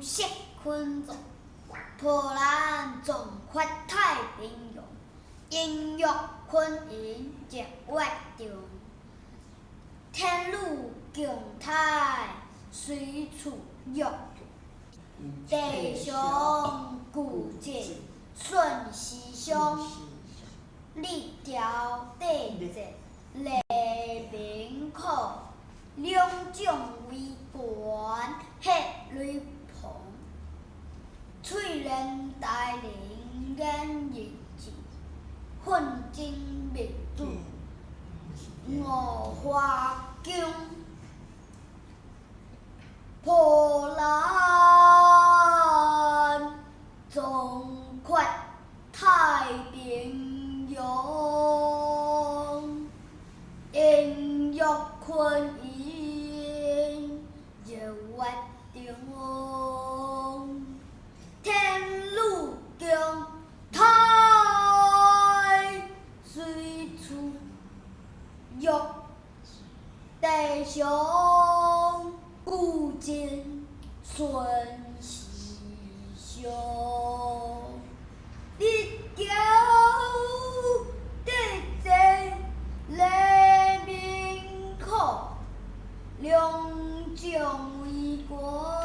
色昆族，波瀾壮闊太平洋，音樂昆音熱樂中，天女共泰隨處玉，地上古蹟順時尚，日朝帝節黎明可，兩將為官血雷鵬，翠蓮帶領眼仁智，奮進民主五華疆，波瀾壯闊太平洋，音樂昆音熱樂中，天女共泰隨處玉，地上古蹟順時尚，日朝帝節黎明可，兩將為官。